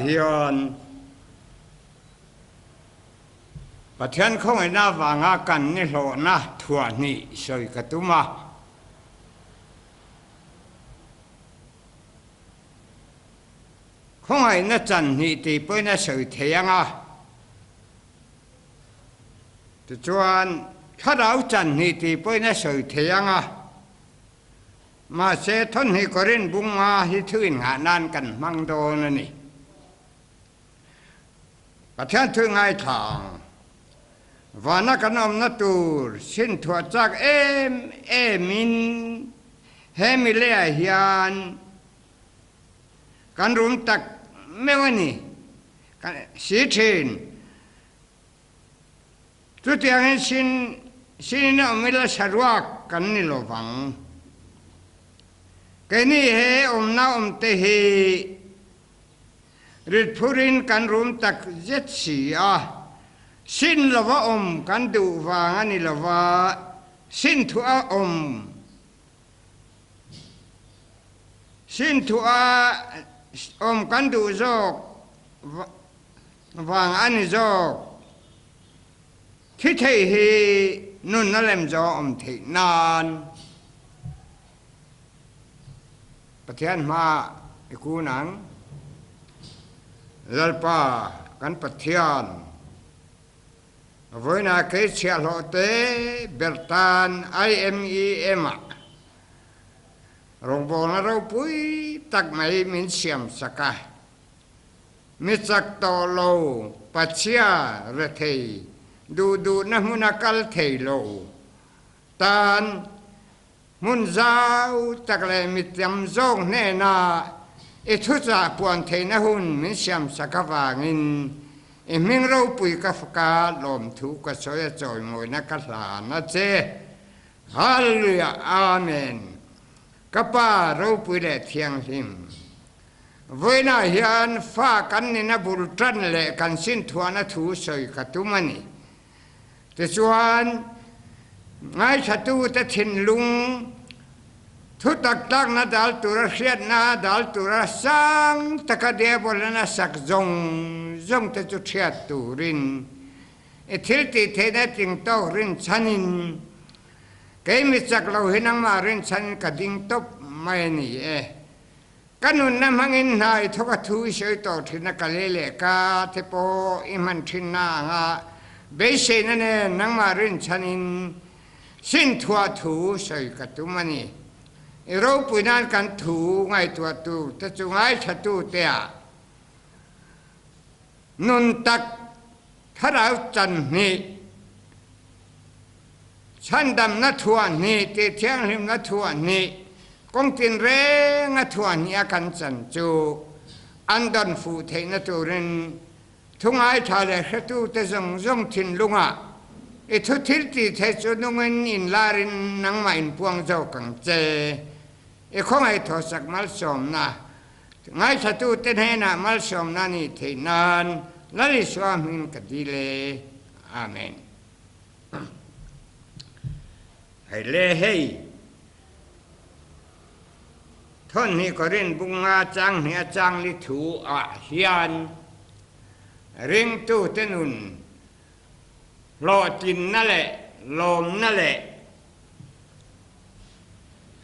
hian Pathian khawngaihna avanga kan ni hlawhna thuah hnih sawi ka tum a. Khawngaihna chan hnih tih pawhin a sawi thei ang a. Tichuan, thlarau chan hnih tih pawhin a sawi thei ang a. Mahse, thawhnih Korin bunga hi thu innghah nan kan hmang dawn a ni. Pathian thu ngaithla ang. Vana kan awmna tur chhinthuah chak em emin he mileah hian kan rum tak meuh a ni. Kan si thin. Chutiangin sin sinin a awm ila saruak kan ni lo vang. Keini he awmna awmte hi rit phurin kan rum tak zet si a, sin lova awm kan duh vang a ni lova, sin thuah awm sin thuah awm kan duh zawk Vang a ni zawk. Thi thei hi nun a lem zawng awm theih nan Pathian hma i kun ang. Lalpa kan Pathian, vawiinah kei chhiahhlawh te ber tan IMEM ah rawngbawlna ropui tak mai min siam sak a. Mi chak tawh lo, pachhia, rethei, duh duhna hmuna kal thei lo tan hmun zau tak leh mi tam zawk hnena i thuchah puan theihna hun min siamsak avangin i hming ropui ka faka lawmthu ka sawi a chawimawina ka hlan a che. Hallelujah Amen. Ka Pa ropui leh thianghlim. Vawiinah hian fa kan nina bul tan leh kan sinthuahna thu sawi ka tum a ni. Tichuan, ngaithlatute thinlung thu tak takna dal tura hriatna dal tura sang taka Diabolana sak zawng zawng te chu hriat turin i thil tih theihna tingtawk rinchhanin kei mi chak lo hi nangmah rinchhanin ka ding tawp mai a ni e. Ka nunna hmangin hna i thawk a thu i sawi tawh thin a, ka lei leh ka te pawh i hman thinna anga beiseina nen nangmah rinchhanin sinthuah thu sawi ka tum a ni. I ropui nan kan thu ngaihtuah tur te chu ngaithla te ah nun tak thlarau chan hnih, Chhandamna thuah hnih tih thianghlimna thuah hnih kawng tinrenga thuah hnih a kan chan chu an dawn fuh theihna turin thu ngaithla leh hretute zawng zawng thinlungah i thu thil tih theih chu nungin inlarin nangmah inpuang zawk ang che. I khawngaih thawsak malsawmna ngaithlatute hnenah malsawmna a nih theih nan Lal Isua hmingin ka dil e. Amen. Hei le hei, Thawhnih Korin bunga changhnih a changli thu ah hian ringtute nun hlawhtlinna leh lawmna leh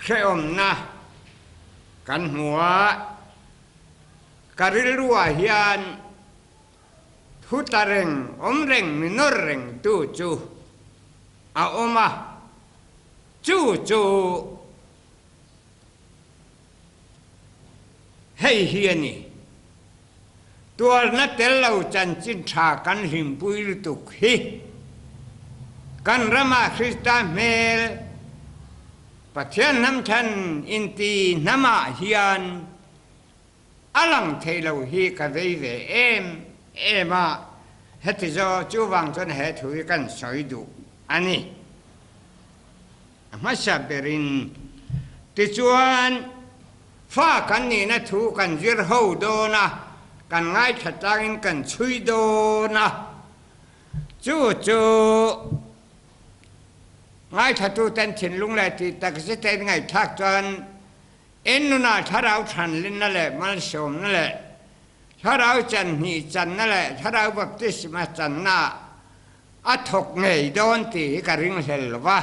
hrehawmna kan hmu a, ka rilru ah hian Thu tla reng, awm reng, mi nawr reng tu chu a awm a, chu chu hei hi a ni. Tuarna tel lo chanchin tha kan hlimpui lutuk hi kan ramah Krista hmel Pathian hnamthan inti hnamah hian A lang thei lo hi ka vei ve em em a, heti zaw chuvang chuan he thu hi kan sawi duh a ni. A hmasa berin tichuan fa kan nihna thu kan zir ho dawn a, kan ngaithla tlangin kan chhui dawn a, chu chu ngaithlatuten thinlung leh tih takzet-a inngaihthlak chuan En nunah thlarau thlanlinna leh malsawmna leh Thlarau chan hnih channa leh Thlarau baptisma channa ah a thawk ngei dawn tih hi ka ringhlel lo va,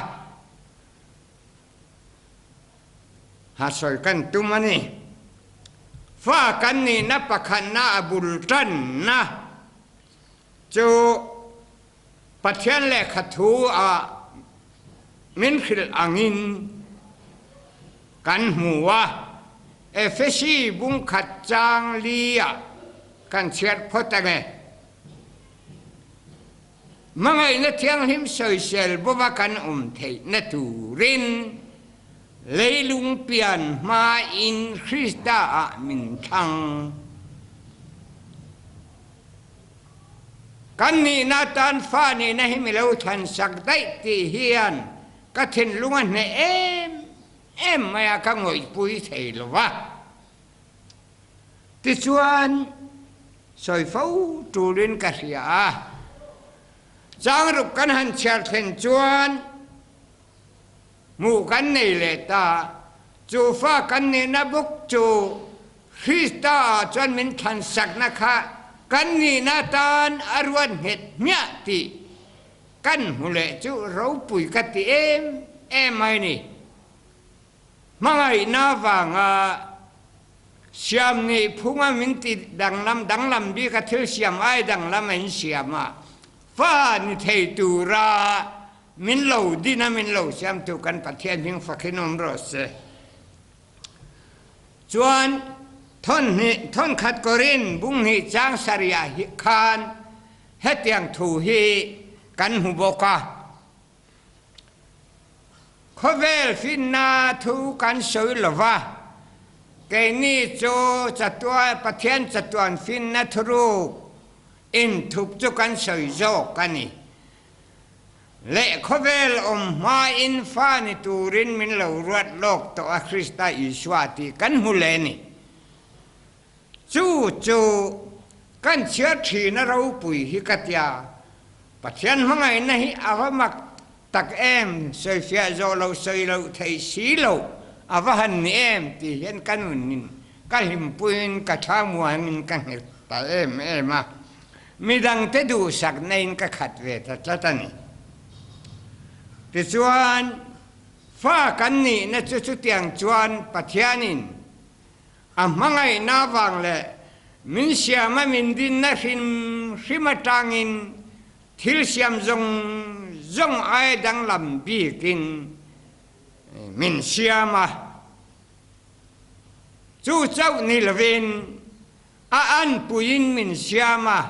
ha sawi kan tum a ni. Fa kan nihna pakhatna a bul tanna chu Pathian lehkha thu ah min hrilh angin kan hmu a, Efesi bungkhat chang li ah kan chhiat phawt ange. Hmangaihna thianghlim sawisel bova kan awm theihna turin leilung pian hmain Krista ah min thlang. Kan nihna atan fa nihna hi mi lo thlansak daih tih hian ka thinlung a hneh em em mai a, ka ngawihpui thei lo va. Tichuan, sawi fo tulin ka hria a, changruk kan han chhiar thlen chuan hmuh kan nei leh ta, chu fa kan nihna bawk chu Krista ah chuan min thlansakna kha kan nihna atan a ruat nghet hmiah tih kan hmu leh chu ropui ka ti em em mai ni. Hmangaihna vanga siam nih phunga min ti danglam danglam bik a thil siam ai danglam a in siam a, fa ni thei tura min lo din a min lo siamtu kan Pathian hming fakhin awm rawh se. Chuan thawn hnih thawn khat Korin bung hnih chang sarih ah khan hetiang thu hi kan hmu bawk a. Khawvel finna thu kan sawi lo va, keini chu chatuan Pathian chatuan finna thuruk inthup chu kan sawi zawk a ni. Leh khawvel awm hmain fa ni turin min lo ruat lawk tawh a Krista Isua tih kan hmu leh a ni. Chu chu kan chhiar thin a ropui hi ka tia, Pathian hmangaihna hi a va mak tak em, sawifiah zawh lo sawi loh theih si loh a va han ni em tih hian ka nunin ka hlimpuiin ka tha muangin ka nghet ta em em a, midangte duhsakna-in ka khat ve ta tlat a ni. Tichuan, fa kan nihna chu chutiang chuan Pathianin A hmangaihna avang leh min siama min dinna hrim hrim atangin thil siam zawng zawng ai danglam bikin min siam a. Chu chauh ni lovin a anpuiin min siam a.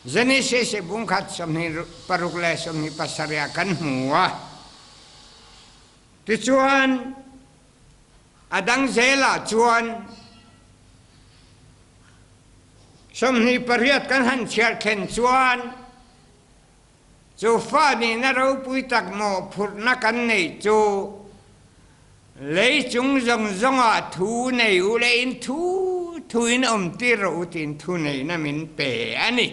Genesis bungkhat 26 le 27 ah kan hmu a. Tichuan, a dang zelah chuan 28 kan han chhiar thlen chuan chu fa nihna ropui tak mawhphurhna kan neih chu lei chung zawng zawngah thu nei u leh in thu thuin awmtir rawh u tiin thuneihna min pe a ni.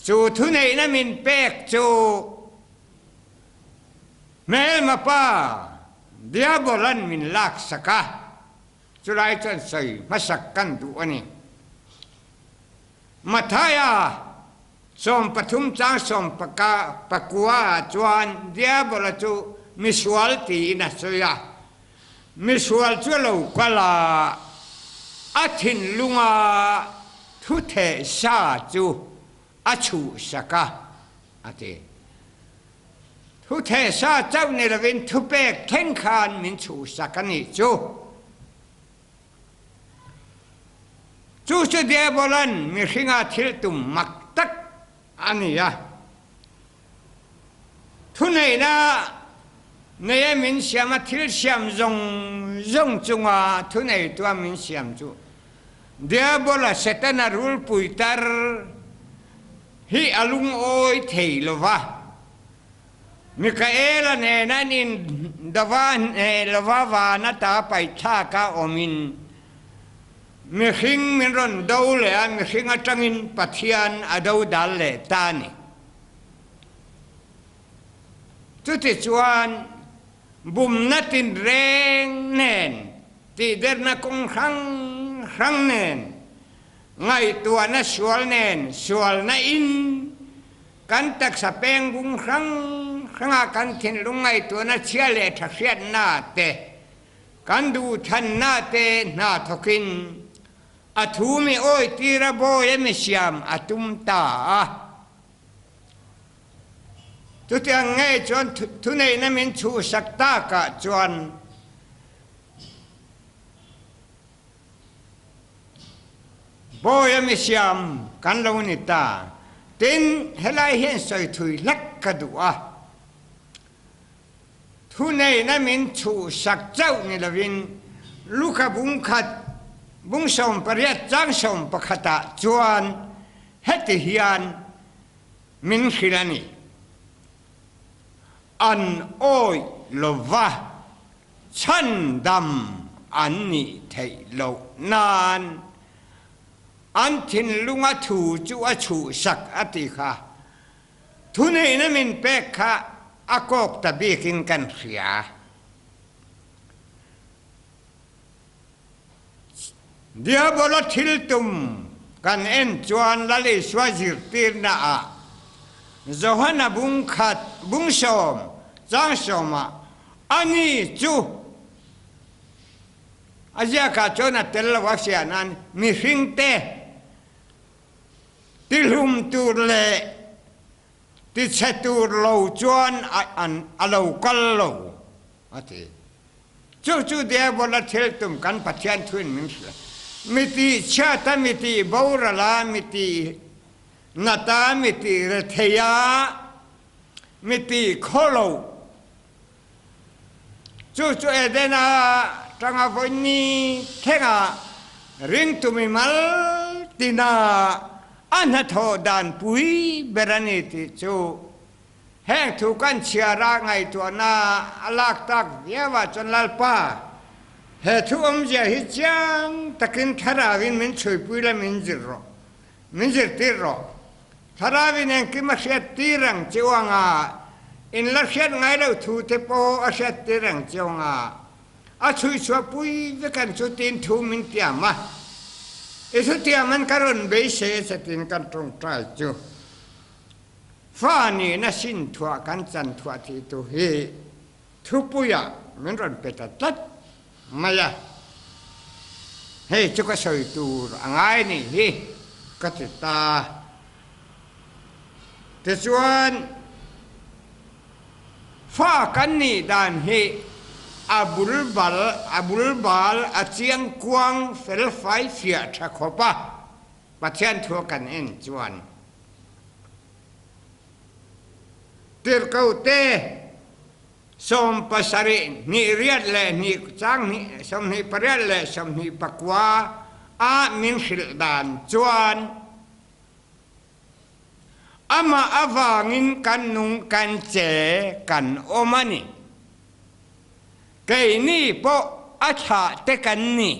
Chu thuneihna min pek chu Hmelma pa Diabolan min laksak a, chulai chuan sawi hmasak kan duh a ni. Mathaia 13 chang sawmpaka pakua ah chuan Diabola chu misual tiin a sawi a. Misual chu a lo kal a, a thinlunga thu theh sa chu a chhuhsak a, a ti. Thu thehsa chauh ni lovin thupek thleng khan min chhuhsak a nih chu. Chu chu Diabolan mihringa thil tum mak tak a ni a. Thuneihna neia min siam a thil siam zawng zawng chunga thuneitua min siam chu Diabola Setana rulpui tar hi a lungawi thei lo va. Mikaela nena an indova hneh lova van ata paihthlaka awmin mihring min rawn do leh a, mihring atangin Pathian a do dal leh ta a ni. Chutichuan bumna tinreng nen. Tihderna kawng hrang hrang nen, ngaihtuahna sual nen, sualna in kan taksa peng bung hrang hranga kan thinlung ngaihtuahna chhia leh tha hriatna te, kan duhthanna te hna thawkin a thu mi awitira bawi a mi siam a tum ta a. Chutiang ngei chuan thuneihna min chhuhsak takah chuan Bawi a mi siam kan lo ni ta. Tin, helai hian sawi thui hlek ka duh a. Thuneihna min chhuhsak chauh ni lovin Luka bung khat, bung 18 chang 11 ah chuan heti hian min hrilh a ni, An awih lova chhandam an nih theih loh nan an thinlunga thu chu a chhuhsak a ti kha. Thuneihna min pek kha a kawk ta bikin kan hria. Diabola thil tum kan en chuan Lal Isua zirtirna ah Johana bung khat bung sawm chang sawmah ani chu a ziakah chuan a tel lo a hria nan mihringte Tihlum tur leh tichhe tur lo chuan a lo kal lo, a ti. Chu chu Diabola thil tum kan Pathian thuin min hrilh. Mi tih chhiat a, mi tih boral a, mi tih nat a, mi tih rethei a, mi tih khaw lo. Chu chu Edena tanga vawiin thlengah ringtu mimal tina a hnathawh dan pui ber a ni tih chu heng thu kan chhiara ngaihtuahna a lak tak viauah chuan Lalpa he thu awmzia hi chiang takin thlarauin min chhuipui la min zir rawh, min zirtir rawh. Thlarauin engkim a hriattir ang chiu anga, in la hriat ngai lo thu te pawh a hriattir ang chiu anga, a chhuichhuah pui vek ang chu tiin thu min tiam a. I thutiam an ka rawn beisei a che tiin kan tawngtai chu. Fa nihna sin thuah kan chan thuah tih tu hi thupuiah min rawn pe ta tlat mai a, hei chu ka sawi tur a ngai nih hi ka ti ta. Tichuan, fa kan nih dan hi a bul bal, a bul bal, a chiang kuang fel fai fiah tha khawp a, Pathian thu kan en chuan. Tirhkohte 70 hnih riat leh hnih chang hnih 28 leh 29 ah min hrilh dan chuan amah avangin kan nung kan che kan awm a ni. Keini pawh a thlah te kan ni.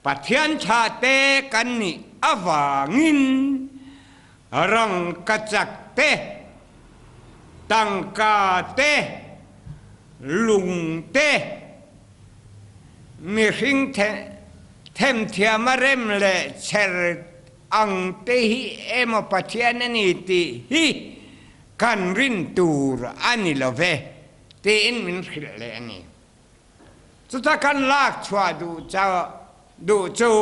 Pathian thlah te kan nih avangin rangkachak te, tangka te, lung te, mihring themthiam a rem leh chher ang te hi emaw Pathian a ni tih hi kan rin tur a ni lo ve tiin min hrilh leh a ni. Chuta kan lak chhuah duh duh chu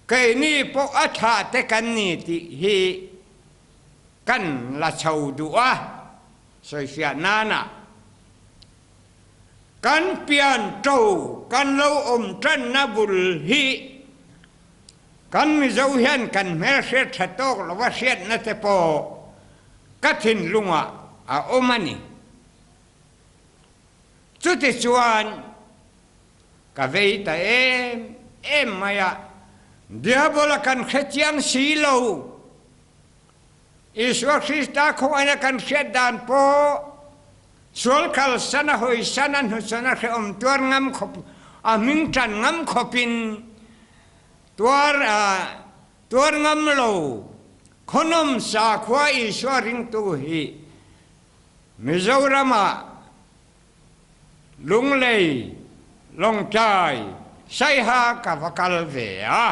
keini pawh a thlah te kan ni tih hi kan la chho duh a, sawifiah nana kan pian to kan lo awm tanna bul hi kan Mizo hian kan hmelhriat tha tawk lova hriatna te pawh ka thinlungah a awm a ni. Chutichuan ka vei ta em em mai a, Diabola kan hre chiang si lo. Isua Krista khawngaihna kan hriat dan pawh sual kalsan a hawisan a hnuchhawn a hrehawm tuar ngam khawp a hming tan ngam khawpin tuar tuar ngam lo khawnawm sakhua Isua ringtu hi Mizoram ah Lunglei, Lawngtlai, Saiha ka va kal ve a.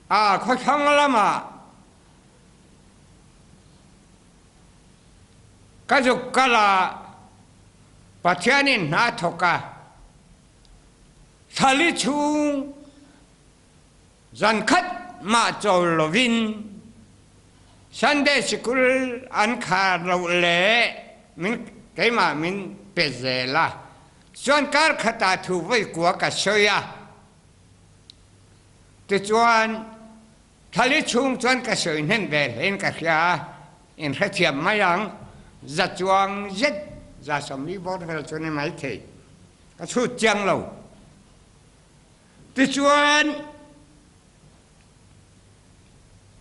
A khawthlang lamah ka zuk kal a, Pathian in hna thawk a, thlali chung Zankhat mah cawl loin Sunday sikul an khar lo le min keimah min pe zel a. Chuan kar khat ah thu voi kua ka soi a. Tichuan thlali chung chuan ka soi hnen ve hlein ka hria a. In hrethiam mai ang. Za chuang zet za 40 bawr vel chu ni mai thei. Ka chhut chiang lo. Tichuan,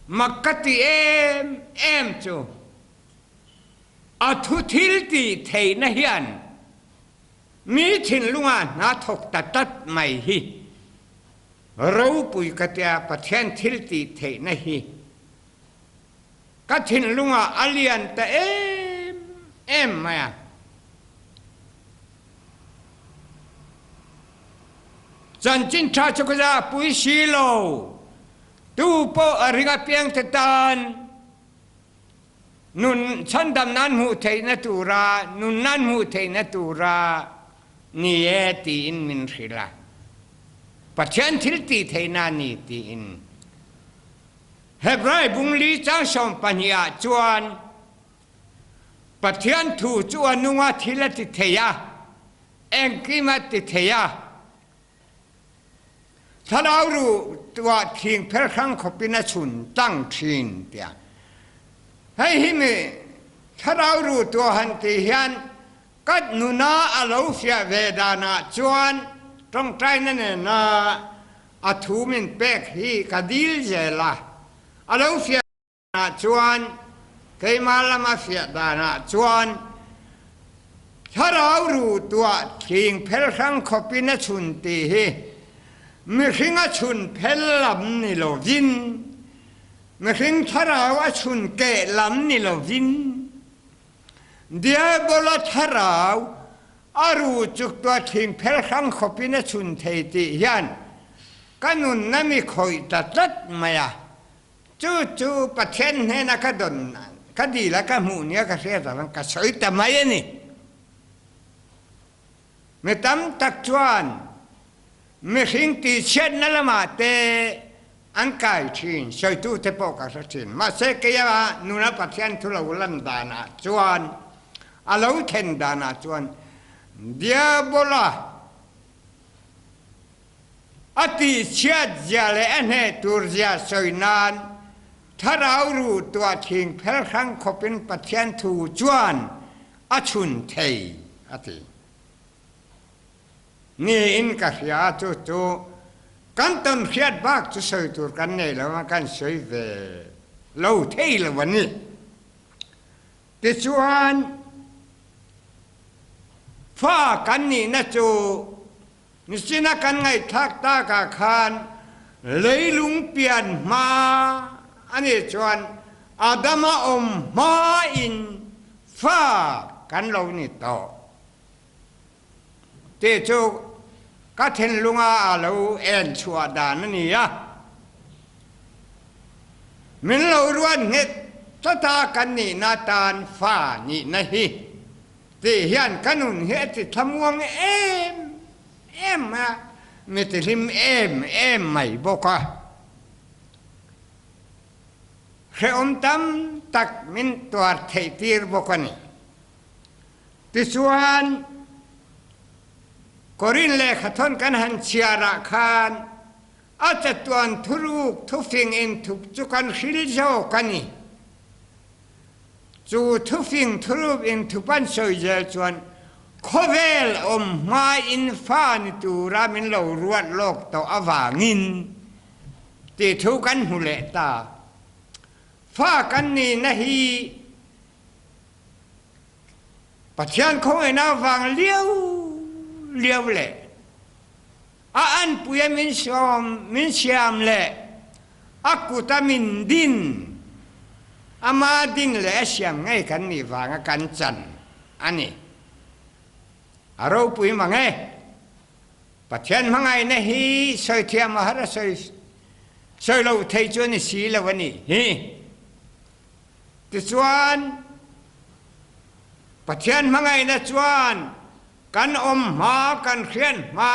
mak ka ti em em chu a thu thil tih theihna hian mi thinlungah hna thawk ta tlat mai hi ropui ka tia Pathian thil tih theihna hi Ka thinlungah a lian ta em em mai a. Chanchin tha chu ka zahpui si lo. Tu pawh a ring apiangte tan nun chhandam nan hmuh theihna tura, nun nan hmuh theihna tura ni e tiin min hrilh a. Pathian thil tih theihna a ni tiin. Hebrai bungli chang 12 ah chuan Pathian thu chu a nung a, thil a ti thei a, engkim a ti thei a. Thlarau ruh tuah thing pher hrang khawpin a chhun tlang thin tiah. Hei hi mi thlarau ruh tuah han ti hian ka nuna a lo fiah ve danah chuan tawngtaina nena A thu min pek hi ka dil zel a, a lo fiah danah chuan keimah lama fiah danah chuan thlarau ru tuah thing phel hrang khawpin a chhun tih hi mihring a chhun phel lam ni lovin mihring thlarau a chhun keh lam ni lovin Diabola thlarau A ru chuktuah thingphel hrang khawpin a chhun thei tih hian ka nunna mi khawih ta tlat mai a. Chu chu Pathian hnena ka dawn ka dil a ka hmuh nia ka hriat avang ka sawi ta mai a ni. Mi tam tak chuan mihring tihchhiatna lamah te an kai thin, sawitute pawh ka hre thin. Mahse keia nuna Pathian thu lo lan danah chuan, a lo thlen danah chuan Diabola a tihchhiat zia leh a hneh tur zia sawi nan thlarau ruh tuah thing phel hrang khawpin Pathian thu chuan a chhun thei, a ti. Niin ka hria a, chu chu kan tawn hriat bak chu sawi tur kan nei lo a, kan sawi ve lo thei lo a ni. Tichuan, fa kan nihna chu nichina kan ngaihthlak takah khan leilung pian hma a nih chuan Adama awm hmain fa kan lo ni tawh. Tih chu ka thinlunga a lo en chhuah dan a ni a. Min lo ruat nghet tata kan nihna tan fa nihna hi tih hian ka nun hi a ti thlamuang em em a, mi ti hlim em em mai bawk a. Hrehawm tam tak min tuar theih tir bawk a ni. Tichuan, Korin lehkhathawn kan han chhiarah khan a chatuan thuruk thufing inthup chu kan hril zawk a ni. Chu thufing thuruk inthup an sawi zel chuan khawvel awm hmain fa ni tura min lo ruat lawk tawh avangin tih thu kan hmu leh ta. Fa kan nihna hi Pathian khawngaihna vang liau liau leh a anpuia min sawm min siam leh a kuta min din ama din leh a siam ngei kan nih vanga kan chan a ni. A ropui mang e. Pathian hmangaihna hi sawi thiam a har a sawi sawi lo thei chu a ni si lo a nih hi. Tichuan Pathian hmangaihna chuan kan awm hma, kan hriat hma,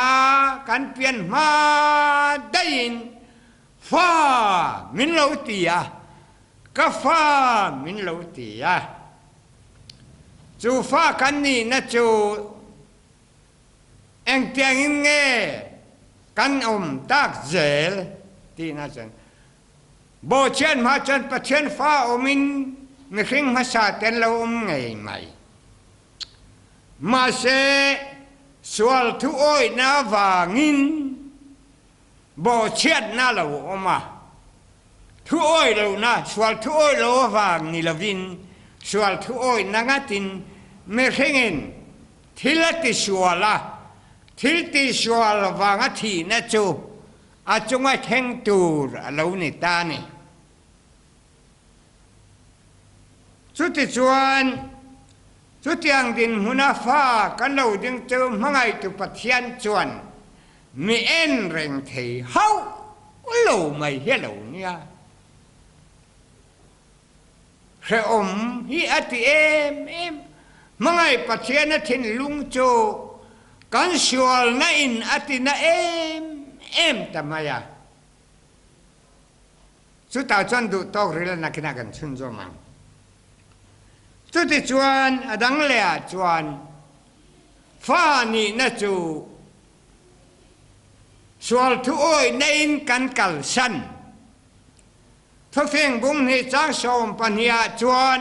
kan pian hma daihin fa min lo ti a, ka fa min lo ti a. Chu fa kan nihna chu Engtiangin nge kan awm tak zel tihna chuan Bawhchhiat hma chuan Pathian fa awmin mihring hmasa te an lo awm ngei mai. Mahse, sual thu awihna avangin bawhchhiatna a lo awm a. Thu awih lohna, sual thu awih lo avang ni lovin, sual thu awihna ngatin mihringin Thil a tisual a, thil tihsual vanga thihna chu a chunga thleng tur a lo ni ta a ni. Chutichuan, chutiang dinhmuna fa kan lo ding chu hmangaihtu Pathian chuan mi en reng thei hauh lo mai hi a lo nia. Hrehawm hi a ti em em. Hmangaih Pathian a thinlung chu kan sualna in a ti na em em ta mai a. Chutah chuan duhtawk ril a nakinah kan chhunzawm ang. Chutichuan a dang lehah chuan fa nihna chu sual thu awihna in kan kalsan. Thufing bung hnih chang 12 ah chuan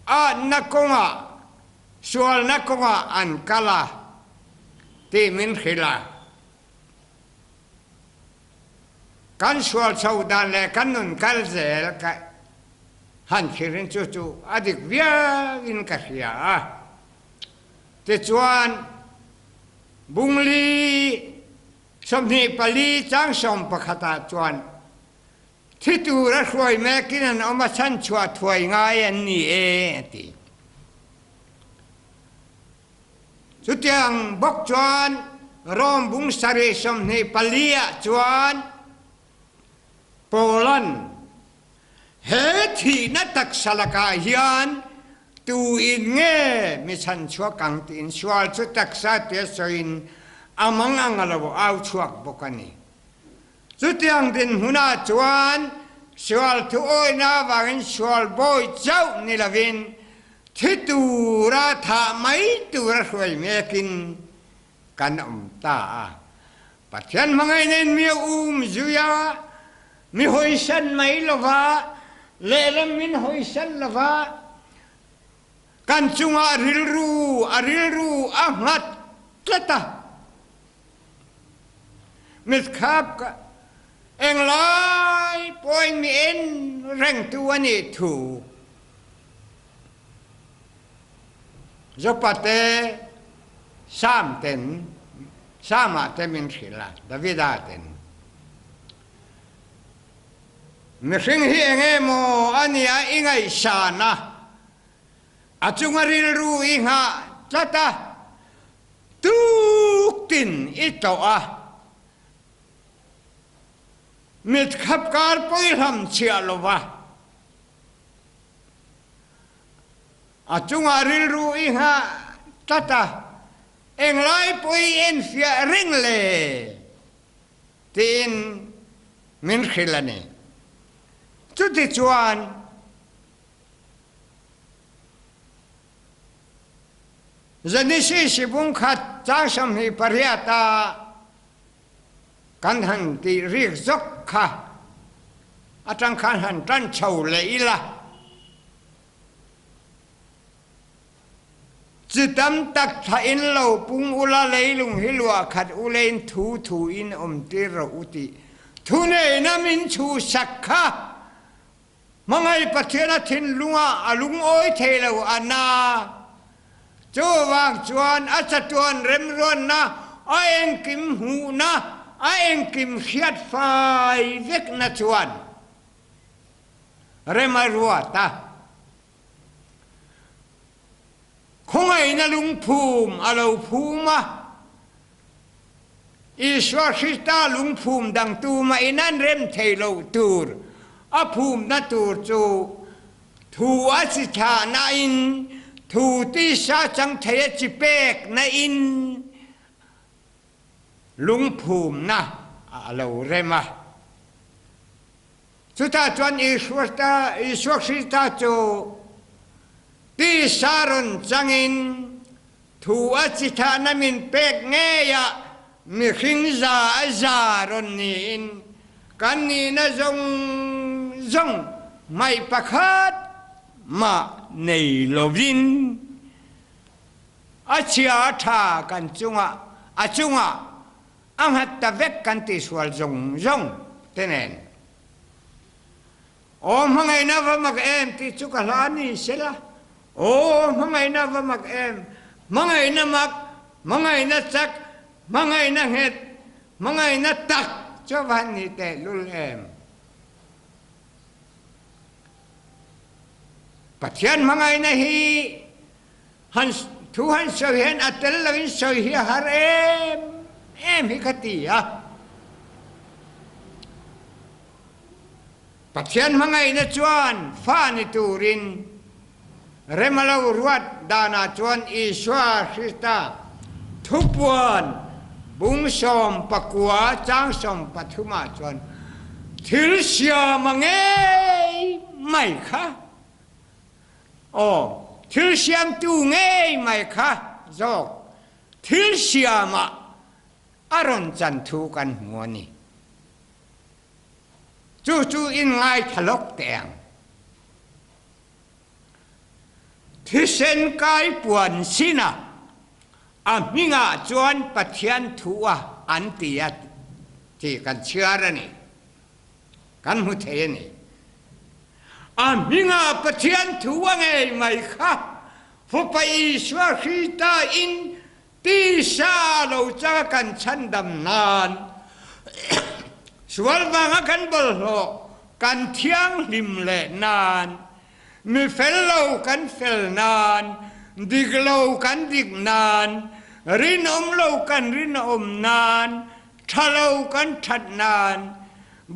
atna kawngah, sualna kawngah an kal a tih min hrilh a. Kan sual chho dan leh kan nun kal zel ka han thlir in chu chu a dik viau in ka hria a. Tichuan, bung li 24 chang 11 ah chuan thi tur a hruai mekin an awm a chhanchhuah thuai ngai an ni e a ti. Chutiang bawk chuan Rom bung sarih 24 ah chuan Paula'n he thihna taksa lakah hian Tu in nge mi chhanchhuak ang tiin sual chu taksa tia sawiin a mang ang a lo au chhuak bawk a ni. Chutiang dinhmunah chuan sual thuawihna avangin sual bawi chauh ni lovin thi tura thah mai tura hruai mekin kan awm ta a. Pathian hmangaihna in mi a um zui a, mi hawisan mai lova, lehlam min hawisan lova, kan chungah rilru a rilru a nghat tlat a. Mitkhap ka englai pawhin mi en rengtu a nih thu Jopa te Sam ten Sama te min hrilh a, Davida ten. Mihring hi eng emaw a nia i ngaihsan a, a chunga rilru i nghah tlat a, tuk tin i tlawh a, mitkhap kar pawihlam chhiah lova, A chungah rilru i nghah tlat a, englai pawh i enfiah reng le tiin min hrilh a ni. Chutichuan, Genesis bung khat chang 28 a kan han tih rik zawk kha atang khan han tan chho leh ila. Chi tam tak thla in lo pung ula leilung hi luah khat ulein thu thu in awm tir rawh u tih thuneihna min chhuhsak kha Hmangaih Pathian a thinlungah a lungawi thei lo a na. Chuvang chuan a chatuan remruanna, a engkim hmuhna, a engkim hriat fai vekna chuan rem a ruat a. Khawngaihna lungphum a lo phum a, Isua Krista lungphum dang tumah in an rem thei lo tur a phumna tur chu thu a chi thlahna in thu tisa chang thei a chi pekna in lungphumna a lo rem a. Chutah chuan Isua Krista chu tisa rawn changin thu a chi thahna min pek ngeiah mihring za a za rawn niin kan nihna zawng zawng hmaih pakhat mah nei lovin a chhia a tha kan chungah a chungah a nghat ta vek kan tihsual zawng zawng te nen. Aw hmangaihna va mak em tih chu ka hla ni sela. Aw hmangaihna va mak em, hmangaihna mak, hmangaihna chak, hmangaihna nghet, hmangaihna tak chu va han ni tehlul em. Pathian hmangaihna hi Han thu han sawi hian a tel loin sawi hi a har em em hi ka ti a. Pathian hmangaihna chuan fa ni turin rem a lo ruat danah chuan Isua Krista thupuan bung 19 chang 13 ah chuan thil siam a ngei mai kha. Aw, thil siamtu ngei mai kha zawk thil siamah a rawn chan thu kan hmu a ni. Chu chu in ngaithla lawk teh ang. Thisen kai puan sina a hmingah chuan Pathian thu a an ti a tih kan chhiar a ni. Kan hmu thei a ni. A hmingah Pathian thu a ngei mai kha Fapa Isua Krista in tisa lo changa kan chhandam nan sual vanga kan bawlhhlawh kan thianghlim leh nan mi fel lo kan fel nan dik lo kan dik nan rinawm lo kan rinawm nan Ṭha lo kan ṭhat nain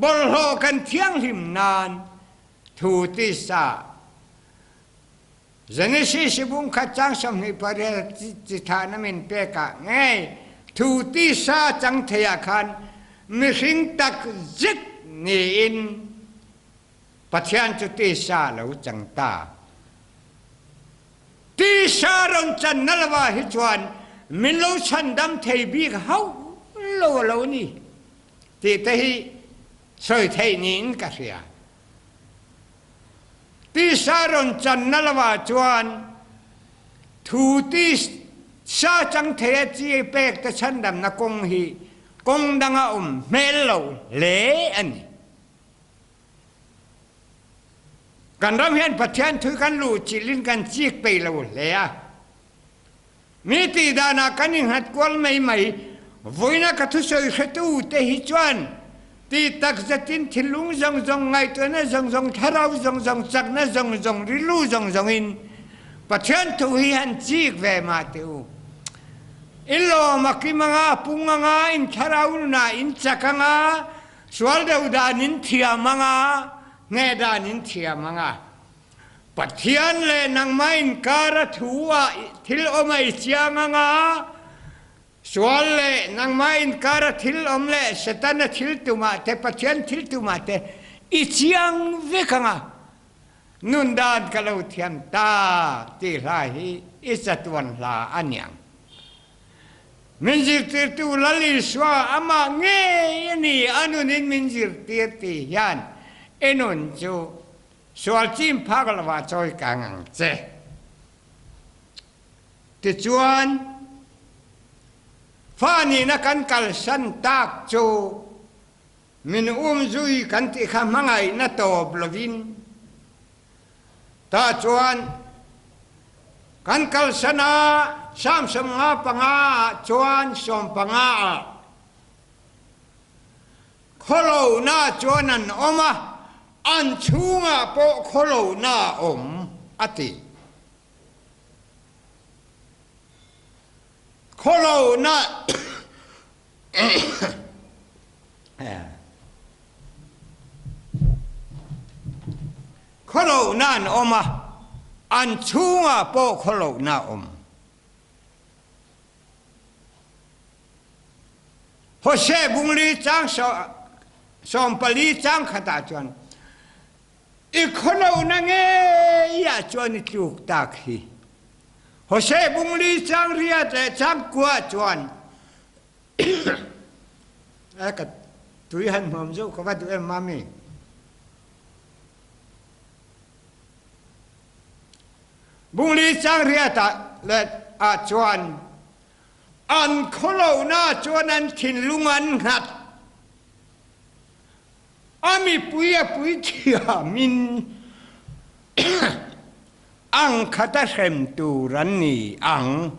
bawlhhlawh kan thianghlim nain thu tisa Genesis bung khat cang 28 cithah na min pek ah ngei thu tisa cang thei ah khan mihring tak zik ni in Pathian cu tisa lo cang ta. Tisa ron can na lava hi chuan min lo chhandam thei bik hauh lo a lo ni ti te hi soi theih niin ka hria. Tisa ron can na lava chuan thu tisa cang thei a chi pek te chhandam na kong hi kong dang a um hmel lo hle a ni. Kan ram hian Pathian thu kan luhchilh in kan chik peih lo hle a. Mi tih danah kan innghat kual mai mai. Vawiina ka thusawi hretu te hi chuan ti takzet in thinlung zawng zawng, ngaihtuahna zawng zawng, thlarau zawng zawng, chakna zawng zawng, rilru zawng zawng in Pathian thu hi han chik ve mah teh u. In lawm a kim anga, a pung anga, in thlarau nunah in chak anga, Sual deuh dan in thiam anga, hneh dan in thiam anga. Pathian leh nangmah inkar a thu ah thil awm a i chiang anga, sual leh nangmah inkar a thil awm leh Setana thil tumah te Pathian thil tumah te i chiang vek anga. Nun dan ka lo thiam ta ti hla hi i chatuan hla a niang. Min zirtirtu Lal Isua amah ngei a ni, a nunin min zirtir tih hian i nun chu sual chin phak lovah chawi kang ang che. Tichuan, fa nihna kan kalsan tak chu min umzui kan tih kha hmangaihna tawp lovin Tah chuan kan kalsan a, Psalm 55 ah chuan 15 ah khawlohna chuan an awm a, an chhungah pawh khawlohna a awm, a ti. Khawlohna Khawlohna an awm a, an chhungah pawh khawlohna a awm. Hosea bungli chang 14 chang khatah chuan i khawlohna ngeiah chuan i tluk tak hi. Hosea bungli chang riat le chang kua chuan ka tui han hmawm zeuh ka va duh em mami. Bungli chang riat ah le ah chuan An khawlohna chuan an thinlung an nghat. A mipui a pui thiamin ang khata hrem tur an ni ang.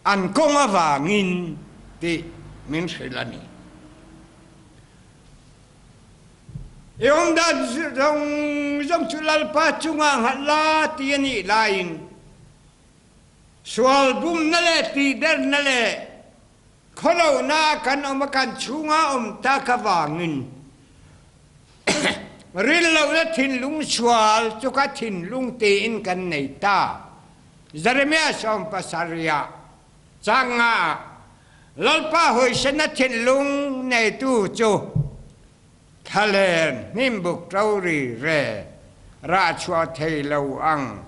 An kawng avangin tih min hrilh a ni. I awmdan zawng zawng chu Lalpa chungah nghat la ti a nih laiin Sual bumna leh tihderna leh khawlohna kan awm a kan chhunga awm tak avangin rinlohna thinlung sual chu ka thinlung tiin kan nei ta. Jeremiah 17 chang nga ah Lalpa hawisena thinlung neitu chu Thlalen hnimbuk ṭo ri re rah chhuah thei lo ang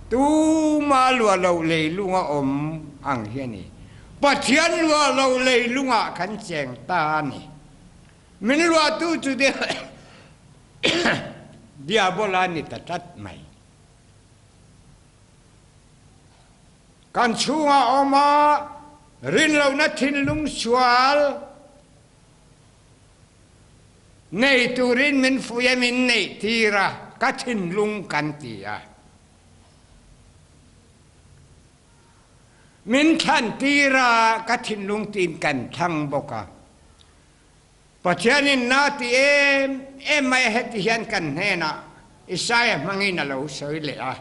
tuma luah loh leilung a awm ang hi a ni. Pathian luah loh leilungah kan cheng ta a ni. Min luahtu chu Diabola a ni ta tlat mai. Kan chhungah awm a rinlohna thinlung sual Nei turin min fuih a, min neih tir a, ka thinlung kan ti a. Min thlan tir a, ka thinlung tiin kan thlang bawk a. Pathianin na ti em em mai a, heti hian kan hnenah Isaia hmangin a lo sawi leh a.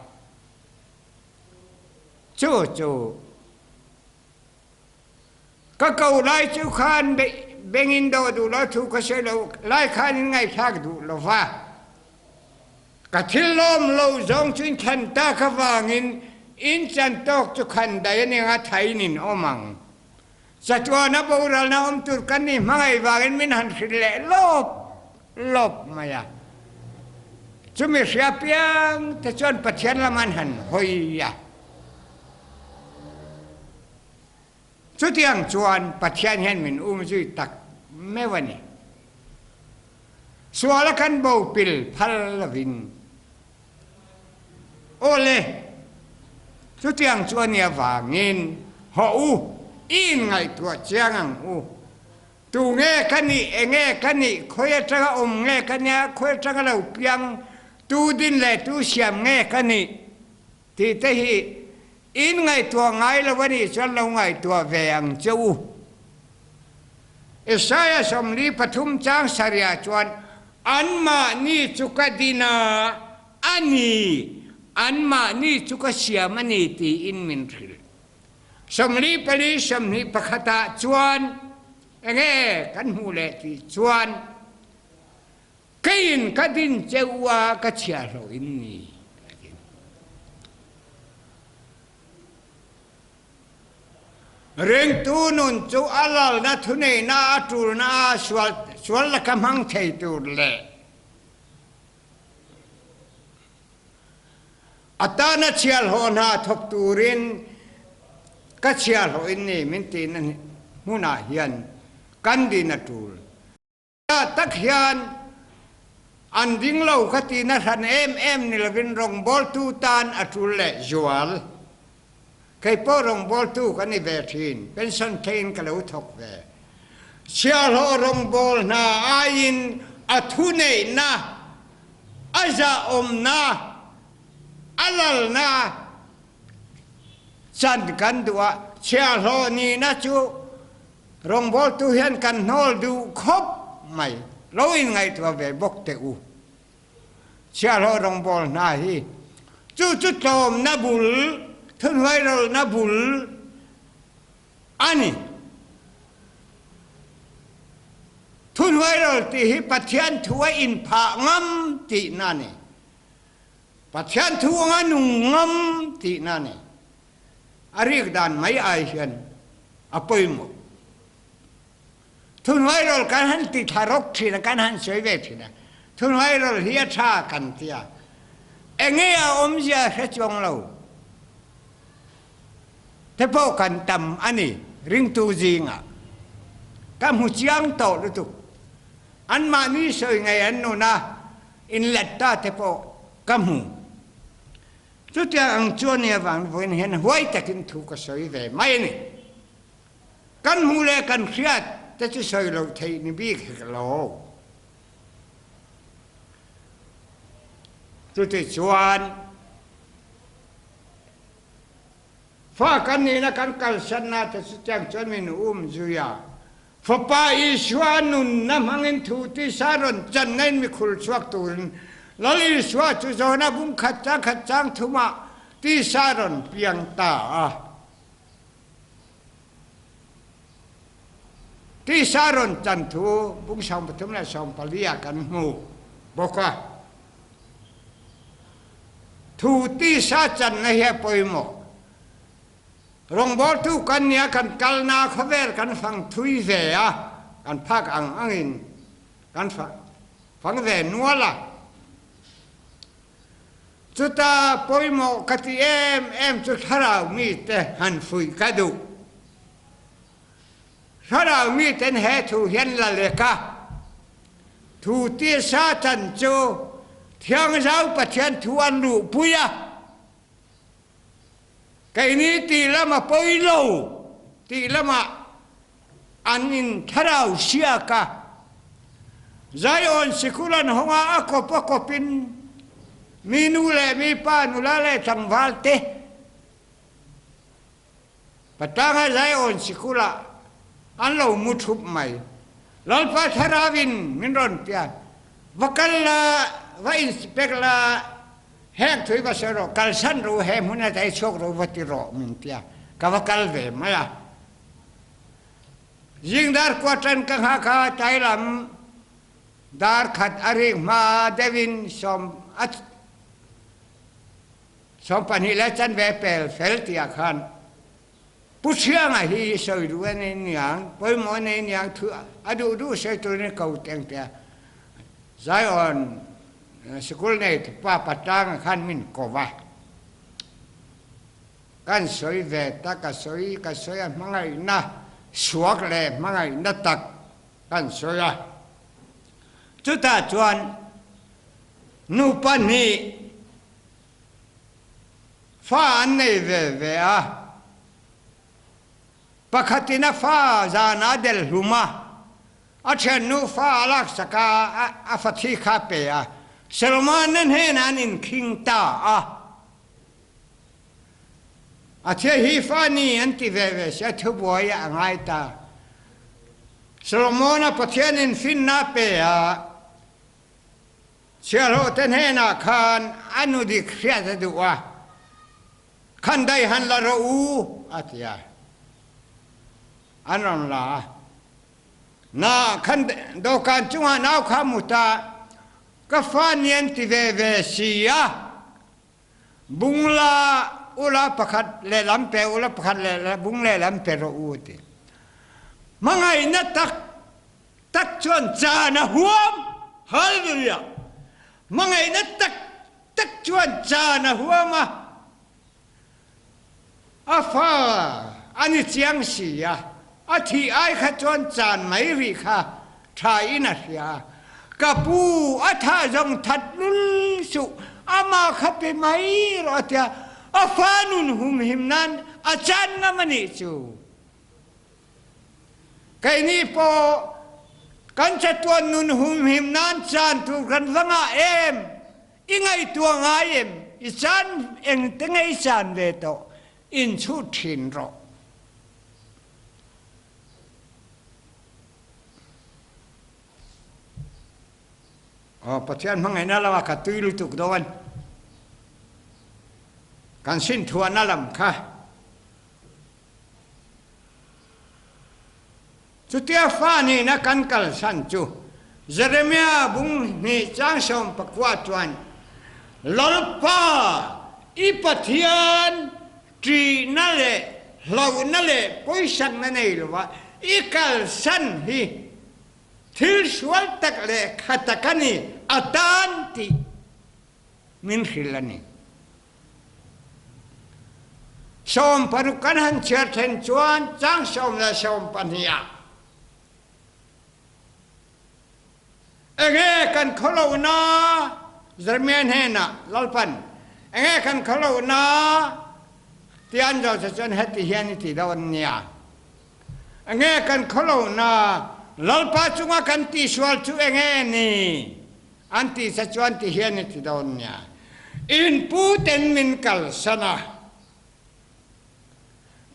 Chu chu. Ka ko lai cu khan bengin dawh duh lo thu ka sawi lo lai khan in ngaihthlak duh lo va. Ka thil lawm lo zong cu in than ta ka vangin in chan tawk cu khan dai a ning a thain in awm ang. Chatuan a boralna um tur kan ni hmangaih vangin min han hrilh leh lawp lawp mai a. Chumi hria piang te chuan Pathian lam an han hawi a. Chutiang chuan Pathian hian min umzui tak meuh a ni. Suala kan bo pil phal lovin. Aw le, chutiang chu a nia vangin hawh u, i inngaihtuah chiang ang u. Tu nge ka nih, enge ka nih, khawi atanga awm nge ka nia, khawi atanga lo piang, tu din leh tu siam nge ka nih tih te hi In ngaihtuah ngai lo a nih chuan lo ngaihtuah ve ang che u. Isaiah 43 chang sarihah chuan anmahni chu ka din a, a ni, anmahni chu ka siam a ni tiin min hrilh. 44 21 ah chuan enge kan hmuh leh tih chuan Keiin ka din che u a, ka chhiahhlawh in ni, a ti. Ringtu nun chu a lalna thuneihna a tulna a sual sual laka hmang thei tur leh a tana chhiahhlawh hna thawk turin ka chhiahhlawh in ni min tihna hmunah hian kan din a tul. Tak hian an ding lo kha tina hran em em ni lovin rawngbawltu tan a tul leh zual. Kei pawh rawngbawltu ka ni ve thin, pension theiin ka lo thawk ve. Chhiahhlawh rawngbawl hna aiin a thuneihna, a zahawmna, a lalna chan kan duh a, chhiahhlawh nihna chu Rawngbawltu hian kan hnawl duh khawp mai. Lo inngaihtuah ve bawk teh u. Chhiahhlawh rawngbawl hna hi chu chu tlawmna bul. Thuhnuairawlhna bul a ni. Thuhnuairawlh tih hi Pathian thu a inphah ngam tihna a ni. Pathian thu anga nung ngam tihna a ni. A rik dan mai ai hian a pawimawh. Thuhnuairawlh kan han ti thla rawk thin a, kan han sawi ve thin a. Thuhnuairawlh hi a tha kan ti a. Enge a awmzia hre chuang lo te pawh kan tam a ni ringtu zingah. Ka hmu chiang tawh lutuk. Anmahni sawi ngei an nun a, inlet ta te pawh ka hmu. Chutiang ang chuan nia vang vawiin hian huai takin thu ka sawi ve mai a ni. Kan hmuh leh kan hriat te chu sawi loh theih ni bik hek lo. Chutichuan fa kan nihna kan kalsanna te chutiang chuan min um zui a. Fapa Isua nunna hmangin thu tisa rawn channa in mikhul chhuak turin Lal Isua chu Johana bung khat chang khat chang thumah tisa rawn piang ta a. Tisa rawn chan thu bung 33 leh 14 ah kan hmu bawk a. Thu tisa channa hi a pawimawh. Rawngbawltu kan nia kan kalna khawvel kan fang thui ve a, kan phak ang angin kan fang ve nual a. Chuta pawimawh ka ti em em chu thlarau mite han fuih ka duh. Thlarau miten he thu hian la lek a, thu tisa chan chu Thiangzau Pathian thu an luhpui a, keini tih lama pawi lo tih lamah an in thlarau siak a. Zion sikul an hawng a, a kawp a kawpin mi nu leh mi pa, nula leh tlangval te Patanga Zion sikulah an lo mu thup mai. Lalpa thlarauin min rawn pian, Va kal la, va inspect la, heng thui va sawi rawh, kalsan rawh u, he hmun a dai chhuak rawh u va ti rawh min ti a, ka va kal ve mai a. Zing dar kua tan ka nghak a, tlai lam dar khat a rik hma deuhin sawm a 22 leh chanve pel fel tihah khan Pu Hrianga hi sawi duh a nei niang, pawimawh a nei niang thu a duh duh sawi turin ko teng tia Zion sikul nei pa Patlanga khan min ko va. Kan sawi ve ta, ka sawi ka sawi a hmangaihna suak leh hmangaihna tak kan sawi a. Chutah chuan nupa hnih Fa an nei ve ve a, pakhatin a fa zan a del hlum a, a thiannu fa a laksak a, a fa thi kha a pe a, Solomon-a hnenah an inkhing ta a. A thia hi fa ni an ti ve ve si, a thubuai a ngai ta. Solomon-a Pathianin finna a pe a, Chhiahhlawhte hnenah khan a nu dik hriat a duh a, Khan dai han la rawh u, a ti a. An rawn la a. Na, khan dawhkan chungah nau kha a mut a, Ka fa ni an ti ve ve si a, bung la ula pakhat lehlam pe ula pakhat leh bung lehlam pe rawh u, a ti. Hmangaihna tak tak chuan caan a huam. Hallelujah! Hmangaihna tak tak chuan caan a huam a, a fa a ni chiang si a, a thih ai kha chuan caan mai rih kha tha in a hria a. Ka pu, a thah zawng that lul suh, amah kha pe mai rawh a ti a, a fa nun humhim nan a caan ngam a nih cu. Keini pawh kan chatuan nun humhim nan caan tur kan va ngah em? I ngaihtuah ngai em? I caan engte nge i caan ve tawh? In chhut thin rawh. Aw, Pathian hmangaihna lamah ka tui lutuk dawn. Kan sin thuahna lam kha. Chutia fa nihna kan kalsan chu Jeremiah bung hnih chang 19 chuan, Lalpa, i Pathian ṭihna leh hlauhna leh pawisakna nei lova i kalsan hi thil sual tak leh kha tak a ni a tan tih min hrilh a ni. 60 kan han chhiar thlen chuan chang 12 ah enge kan khawlohna Jeremiah hnenah Lalpan enge kan khawlohna ti an zawh che chuan heti hian i ti dawn nia. Enge kan khawlohna Lalpa chunga kan tihsual chu enge ni? An ti che chuan ti hian i ti dawn nia. In pu ten min kalsan a,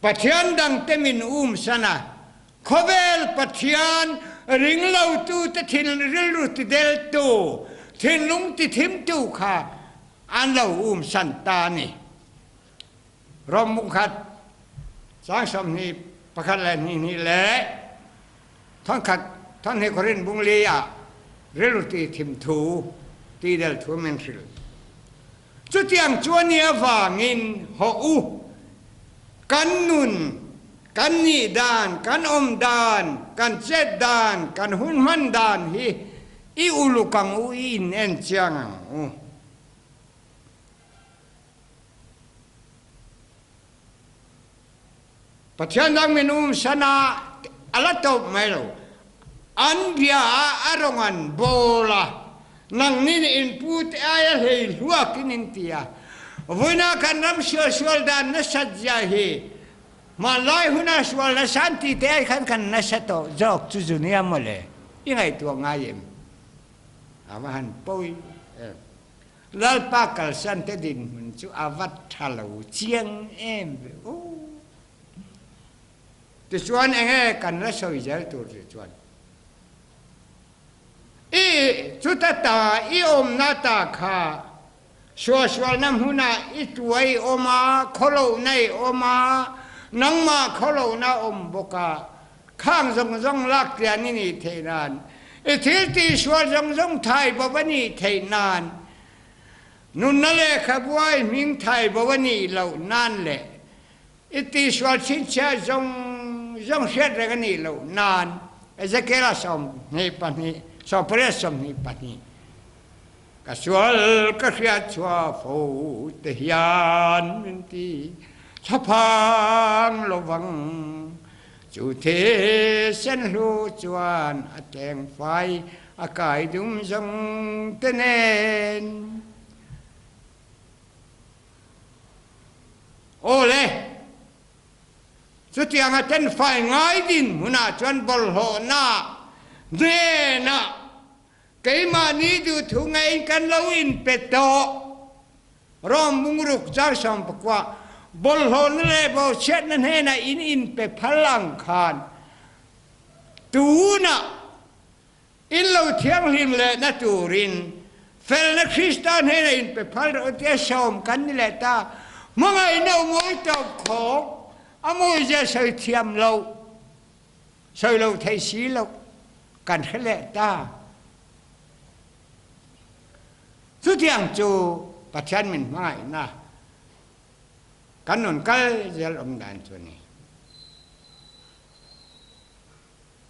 Pathian dangte min umsan a, khawvel Pathian ringlotute thin rilru tideltu, thinlung tithimtu kha an lo umsan ta a ni. Rom bungkhat chang 21 le hnih hnih le Thawngkhat thawhnih Korin bung li ah rilru ti thim thu ti del thu min hrilh. Cutiang cu ani avangin hawh u kan nun kan nih dan kan um dan kan chet dan kan hun hman dan hi i uluk ang u i in en chiang ang u. Pathian dang minung san ah a la tawp mai lo. An bia ah a rong an bawl a, nang nih in pu te ai a hlei hluak in in ti a. Vui-na kan ram sualsual dan nasat zia hi hmanlai hun ah sual nasa an ti te ai khan kan nasa tawh zawk cu zu nia mawle. I ngaihtuah ngai em? A va han pawi em. Lalpa kalsan te dinhmun chu a va tha lo chiang em ve aw. Tichuan enge kan la sawi zel tur ti chuan i chuta ta i awmna ta kha suahsualna hmunah i tuai awm a, khawlohna i awm a, nangmah khawlohna awm bawk a, Khang zawng zawng lak tlian i nih theih nan, i thil tihsual zawng zawng thai bo a nih theih nan, nunna lehkhabu ah i hming thai bo a nih loh nan le i tihsual chhinchhiah zawng zawng hriat reng a nih loh nan, Ezekiel-a 22, 18 22. Ka sual ka hriat chhuah fo te hian min ti thlaphang lovang. Chu thisen hlu chuan a tlengfai a kai dum zawng te nen. Aw le, chutiang a tenfai ngai dinhmunah chuan bawlhhlawhna hnenah Keimahni duhthu ngeiin kan lo inpe tawh. Rom bungruk chang 19 bawlhhlawhna leh bawhchhiatna hnenah in inpe phal ang khan tunah in lo thianghlim lehna turin felna Krista hnenah inpe phal rawh u tia sawm kan ni leh ta. Hmangaihna u mawi tawp khawk a mawizia sawi thiam loh. Sawi lo thei si lo kan hre leh ta. Chutiang chu Pathian min hmangaihna kan nun kal zel awm dan chu a ni.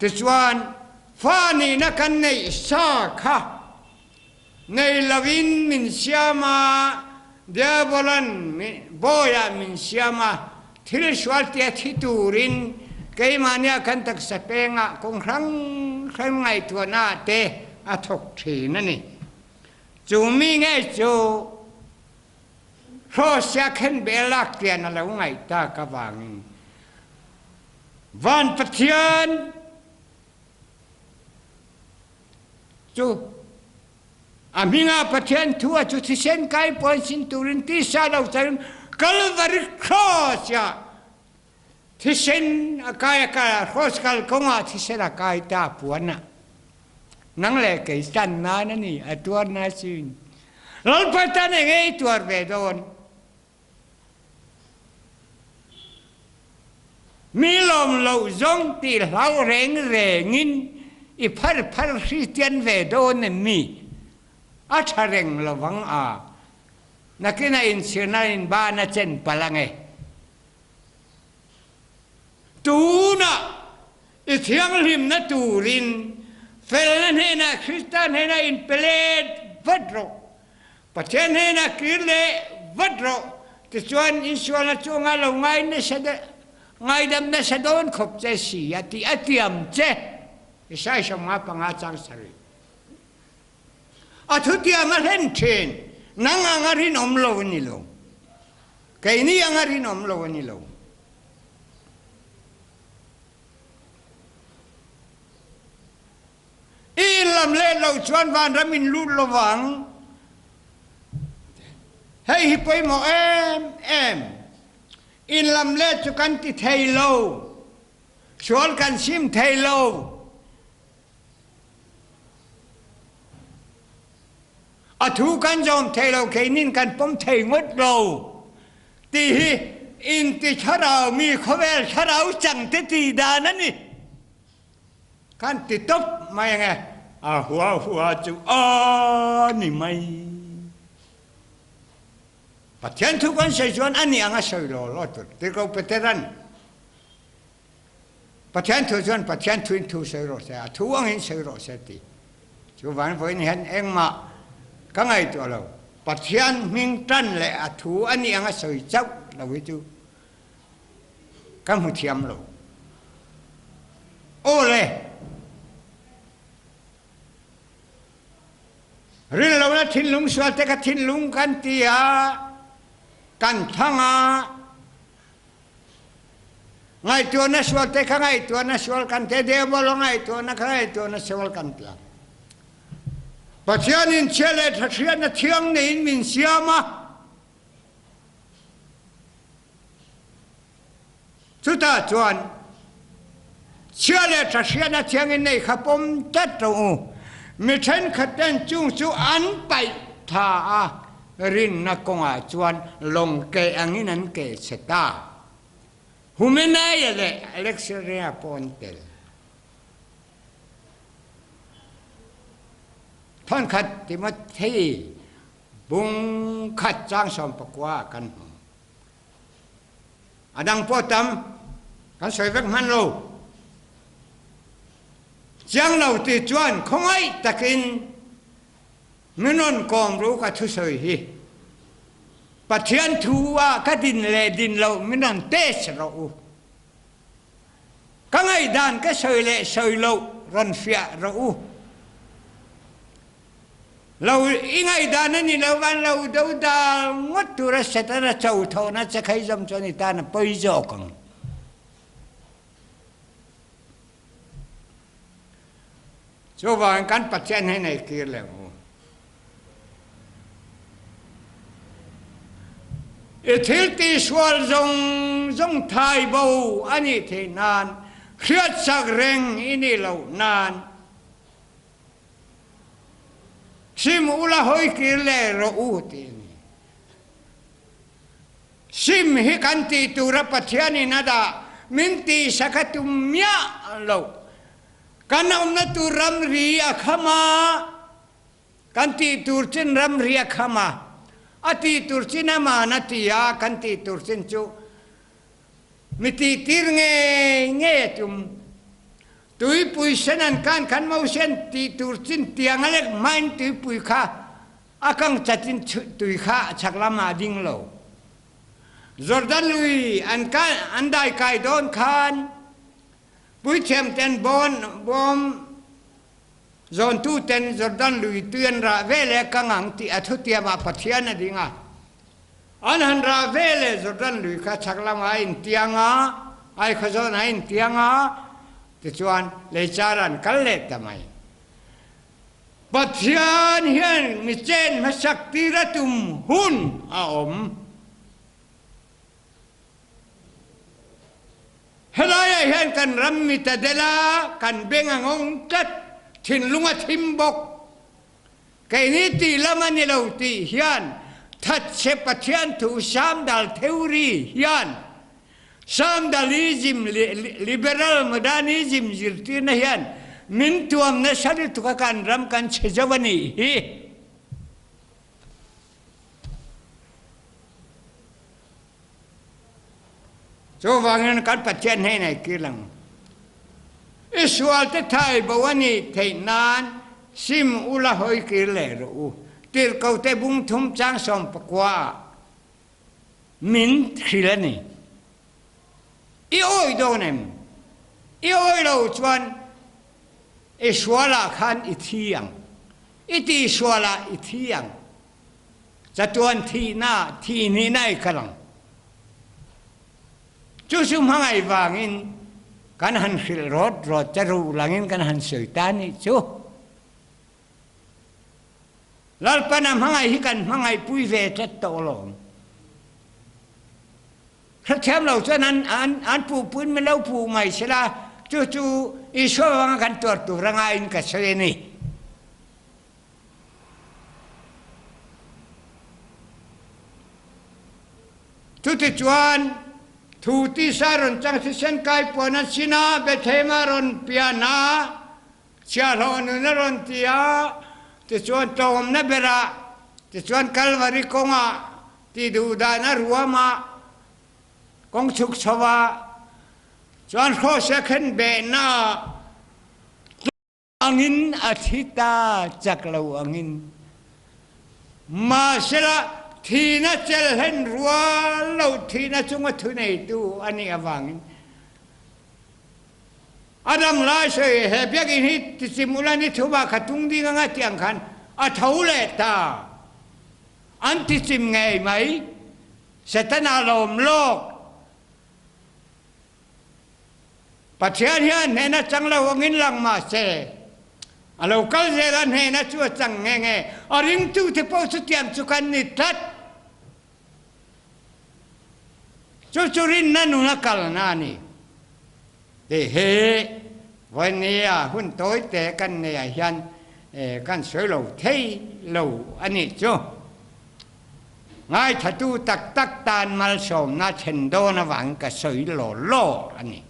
Tichuan, fa nihna kan neih sa kha nei loin min siam a, Diabolan bawiah min siam a, thil sual tia thi turin keimahnia kan taksa pengah kawng hrang hrang ngaihtuahnaah te a thawk thin a ni. Chu mi ngei chu Hrosia khenbeh lak tian a lo ngaih tak avangin Van Pathian Cu a hmingah Pathian thu a cu thisen kai puan sin turin tisa lo carin Calvary cross ah thisen a kai a kai cross kal kongah thisen a kai ta puan ah nang le kei tan nan ani a tuar na sin Lalpa tan enge i tuar ve dawn. Mi lawm loh zawng tih hlau reng rengin i phar phar Kristian ve dawn em mi? A tha reng lovang a, nakin a inchhirna in ban a chen palh ange. Tunah i thianghlimna turin felna hnenah Krista hnenah inpe let vat rawh. Pathian hnenah kir leh vat rawh. Tichuan insualna chungah lo ngai nasa ngaidam nasa dawn khawp che si a tih a tiam che. Isai 55 chang sarih. A thutiam a hlen thin. Nang anga rinawm lo a ni lo. Keini anga rinawm lo a ni lo. I inlam let loh chuan vanram in lut lovang. Hei hi pawimawh em em. Inlam let chu kan ti thei lo. Sual kan sim thei lo. A thu kan zawm thei lo, keinin kan pawm thei ngawt lo tih hi inti thlarau mi khawvel thlarau changte tih dan a ni. Kan ti tawp mai ange, a hua hua chu a ni mai. Pathian thu kan sawi chuan a ni anga sawi law law tur, tirhkoh Peteran Pathian thu chuan Pathian thuin thu sawi rawh se, a thu angin sawi rawh se ti. Chuvang vawiin hian engmah ka ngaihtuah lo. Pathian hming tan leh a thu a nih anga sawi chauh lo hi chu ka hmu thiam lo. Aw le! Rinlohna thinlung sual te ka thinlung kan ti a, kan thlang a, Ngaihtuahna sual te kha ngaihtuahna sual kan ti a, Diabol a ngaihtuahna kha ngaihtuahna sual kan ti a. Pathianin chhia leh tha hriatna thiang neiin min siam a, chutah chuan chhia leh tha hriatna thiangin nei kha pawm tlat rawh u. Mi thenkhat ten chung chu an paih tha a, Rinna kawngah chuan lawng keh angin an keh chhe ta. Humenaia leh Alexandria pawh an tel. Thawnkhat Timothy bung khat chang 19 ah kan hmu. A dang pawh tam kan sawi vek hman lo. Chiang lo ti chuan khawngaih takin Min rawn kawm ru ka thusawi hi Pathian thu ah ka din leh din loh min rawn test rawh u. Ka ngaihdan ka sawi leh sawi loh rawn fiah rawh u. Lo i ngaihdan a ni lo van lo do dal ngawt tura Setana cho thawhna che khai zawm chuan i tan a pawi zawk ang. Chuvangin kan Pathian hi nei kir leh u. I thil tihsual zawng zawng thai bo a nih theih nan, hriatsak reng i nih loh nan, sim ula hawi kir leh rawh u tih a ni. Sim hi kan tih tura Pathianin a dah min tihsak a tum miah lo. Kan awmna tur ramri a kham a, kan tih tur chin ramri a kham a, a tih tur chin aman a ti a, kan tih tur chin chu mi tihtir ngei ngei a tum. Tuipui sen an kan khan Moses tih tur chin tiang a lek hmain tuipui kha A kang cat in tui kha chak lam ah a ding lo. Jordan lui an kai an dai kai dawn khan puithiam ten bawn bawm zawntu ten Jordan lui tui an rah ve le kang ang ti a thutiam ah Pathian a ding a. An han rah ve le Jordan lui kha chak lam ah a in tiang a, ai khaw zawn ah a in tiang a, tichuan leicar an kal leh ta mai. Pathian hian mi chen hmasak tir a tum hun a awm. Helaiah hian kan ram mi ta del a, kan beng a ngawng tlat, thinlung a thim bawk. Keini tih lam a ni lo tih hian thatchhe Pathian thu Samdal theory hian. Sandalism leh Liberal Modernism zirtirna hian min tuam nasa lutuk a kan ram kan chhe zo a nih hi. Chuvangin kan Pathian hnenah i kir ang. I sualte thai bo a nih theih nan sim ula hawi kir leh rawh u. Tirhkote bung thum chang 19 ah min hrilh a ni. I awih dawn em? I awih lo chuan i sualah khan i thi ang. I tihsualah i thi ang. Chatuan thihna, thihnihna i kal ang. Chu chu hmangaih vangin kan han hrilh rawt rawt che ruh langin kan han sawi ta nih chu. Lalpan a hmangaih hi kan hmangaih pui ve tlat tawh alawm. Hrethiam lo chuan an an an puhpuin min lo puh mai sela, chu chu Isua vanga kan tuar tur a ngaiin ka sawi a ni. Chutichuan, thu tisa rawn chang thisen kai puan an sin a, Bethlehem ah rawn pian a, Chhiahhlawh nun a rawn ti a, tichuan tlawmna berah, tichuan Kalvari kawngah ti duh dan a ruam a, kawng chhuk chho a, chuan Hrawse khenbehna ah angin a thi ta chak lo angin. Mahsela thihna chelhlen rual lo thihna chunga thuneitu a nih avangin A dam lai sawi he biakinn hi tichim ula ni thuma kha tung ding anga ti ang khan a tho leh ta. An tichim ngei mai. Setana lawm lawk. Pathian hian hnehna chang lo angin lang mah se, a lo kal zel a hnehna chu a chang nge nge. A ringtute pawh chutiang chu kan ni tlat. Chu chu rinna nuna kalna a ni. Tih hi vawinia hun tawite kan neiah hian kan sawi lo thei lo a nih chu. Ngaithatu tak tak tan malsawmna thlen dawn avangin ka sawi law law a ni.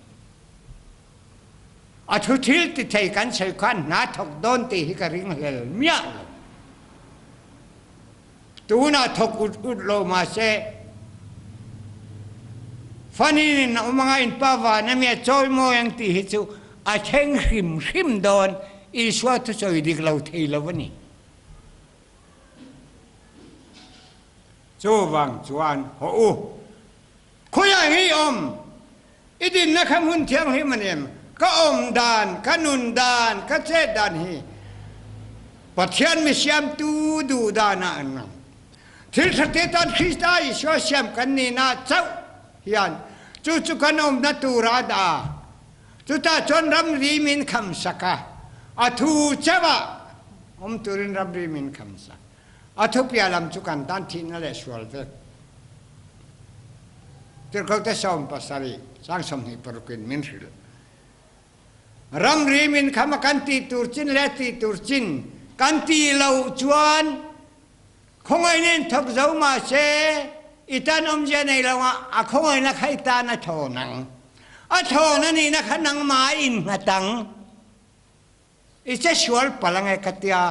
A thu thil ti thei kan sawi khan hna thawk dawn tih hi ka ringhlel miah lo. Tunah thawk ut ut lo mahse, Fanin in a awm anga in pa van a mia chawi mawi ang tih hi chu a thleng hrim hrim dawn, Isua thusawi dik lo thei lo a ni. Chuvang chuan haw u, khawiah nge i awm? I dinna kha hmun thianghlim a ni em? Ka awm dan, ka nun dan, ka chet dan hi Pathian mi siamtu duh danah an ngam. Thil tha te tan Krista Isua siam kan nihna chauh hian chu chu kan awmna tura a dah a. Chutah chuan ramri min khamsak a, a thu chauhah awm turin ramri min khamsak. A thupia lam chu kan tan thihna leh sual vek. Tirhkote 70 sang 26 in min hrilh. Ramri min kham a kan tih tur chin leh tih tur chin kan tih loh chuan khawngaihna in thawk zo mahse i tan awmzia nei lo a, a khawngaihna kha i tan a thawn ang. A thawn a nihna kha nangmah a innghat ang. I che sual palh ange ka tia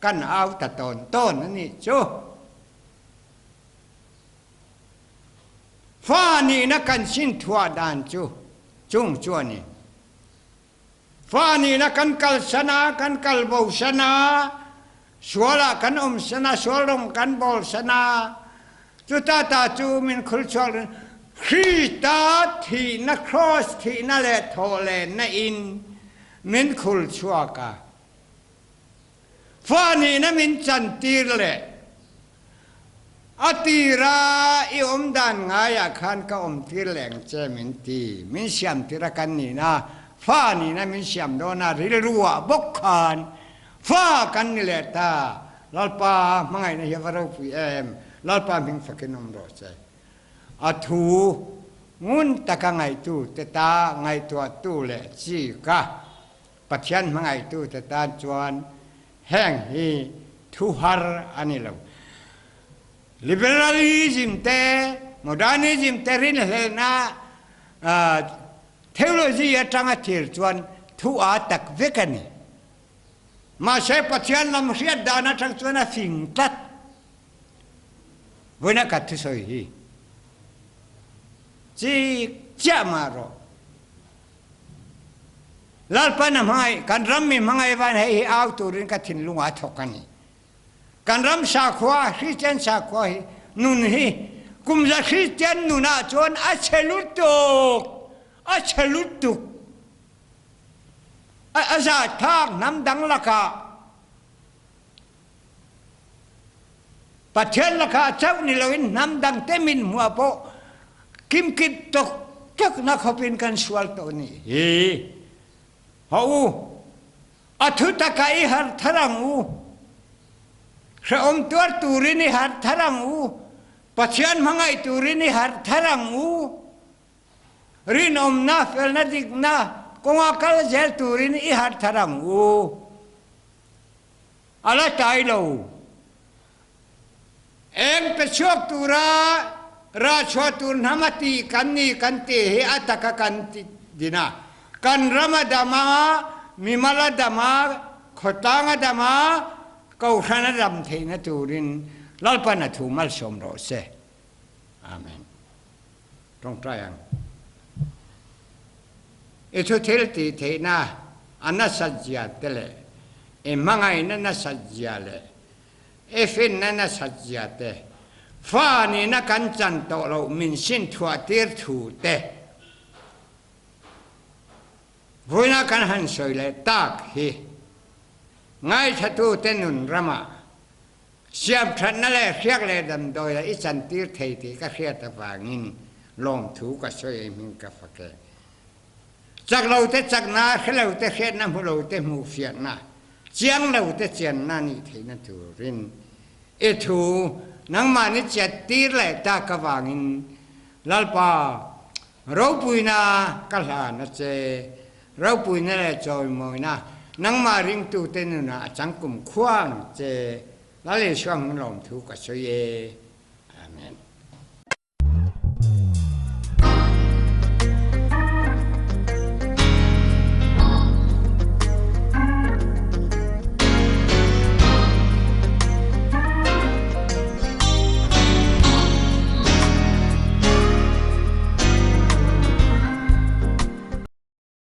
kan au ta tawn tawn a nih chu. Fa nihna kan sin thuah dan chu chung chu a ni. Fa nihna kan kalsan a, kan kal bosan a, sualah kan awm san a, sual rawng kan bawl san a, chuta ta chu min khul chhuak rin Krista thihna cross thihna leh thawhlenna in Min khul chhuak a, fa nihna min chantir leh a tira i awm dan ngaiah khan ka awmtir leh ang che min ti. Min siamtir a kan nihna, fa nihna min siam dawn a rilruah bawk khan fa kan ni leh ta. Lalpa hmangaihna hi a va ropui em, Lalpa hming fakin awm rawh che. A thu ngun taka ngaihtu te ta ngaihtuahtu leh chi ka Pathian hmangaihtu te tan chuan heng hi thu har a ni lo. Liberalism te, Modernism te rinhlelhna Theology atanga thil chuan thu aa tak vek a ni. Mahse Pathian lam hriat dan atang chuan a fing tlat. Vawiina ka thusawi hi chik chiah mah rawh. Lalpan a hmangaih, kan ram mi hmangaih van hei hi au turin ka thinlungah a thawk a ni. Kan ram sakhua, Christian sakhua hi nun hi kum za Christian nunah chuan a chhe lutuk, a chhe lutuk. A zahthlak hnam dang lakah Pathian lakah chauh ni loin hnam dang te min hmuah pawh kimkip tok tok na khawpin kan sual tawh ni hi. Ho u, a thutak ah i har thar ang u. Hrehawm tuar turin i har thar ang u. Pathian hmangaih turin i har thar ang u. Rinawmna, felna, dikna kawnga kal zel turin i har thar ang u. A la tlai lo. Eng pe chhuak tura rah chhuah tur hnam a tih kan ni kan tih hi a taka kan ti din a. Kan ram a dam a, mimal a dam a, khawtlang a dam a, kohhran a dam theihna turin Lalpan a thu malsawm rawh se. Amen. Tawngtai ang. I thu thil tih theihna a nasat zia te leh i hmangaihna nasat zia leh i finna nasat zia te, fa nihna kan chan tawh loh min sin thuah tir thu te vawiina kan han sawi leh tak hi ngaithlatute nun ramah Siamthatna leh hriak leh damdawi ah i chantir thei tih ka hriat avangin lawmthu ka sawi ei hming ka fak e. Chak lo te chakna, hre lo te hriatna, hmu lo te hmuh fiahna, chiang lo te chianna nih theihna turin i thu nangmah ni chiattir leh tak avangin Lalpa ropuina ka hlan a che. Ropuina leh chawimawina nangmah ringtute nunah a changkum khuang che. Lal Isua hming lawmthu ka sawi e. Amen.